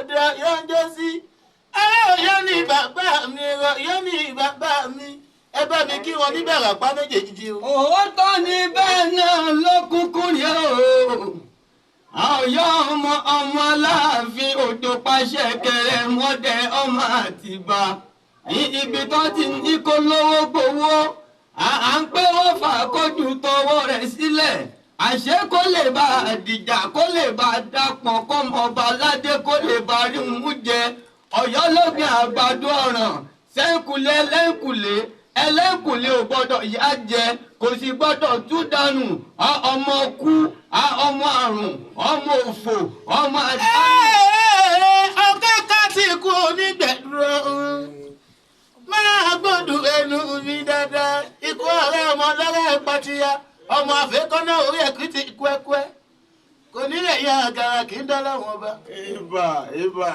Òde Ọ̀yọ́ ń jó sí. Ará Ọ̀yọ́ ní bàbá mi, Ọ̀yọ́ ní bàbá mi. Ẹ bá mi kí wọn níbẹ̀rẹ̀ apá méjèèjì o. Òótọ́ ni bẹ́ẹ̀ náà ló kúkú rí o. Ọ̀yọ́ ọmọ ọmọ Aláàfin Òjò pàṣẹ kẹrẹ mọ́dẹ ọmọ Àtìbà. Ní ibi tó ti ní kó lówó gbowó, à ń pé wọ́n fà kójú tọwọ́ rẹ̀ sílẹ̀. Àṣé kó lè bá a dìjà, kó lè bá a dapọ̀, kọ́mọ ọba aládé kó lè bá a rí mú jẹ. Ọ̀yọ́ ló gbin àgbàdo ọ̀ràn sẹ́ńkùlé ẹlẹ́ńkùlé, ẹlẹ́ńkùlé ò gbọ́dọ̀ yá jẹ, kò sì gbọ́dọ̀ tú dànù. Ọmọ kú, ọmọ àrùn, ọmọ òfò, ọmọ àdánù. Ọ̀gá ká ti kú onígbẹ̀dúró, máa gbọ́dọ̀ ẹnu mi dáadáa. Ikú ọ̀rẹ́ ọmọ lọ́rẹ́ pàtìyà, ọmọ àfẹ́kọ́nà orí ẹ̀kú ti kúẹ́kúẹ́, kò nílẹ̀ ya àgàrà kì í dá láwọn ọba. Ibà ibà.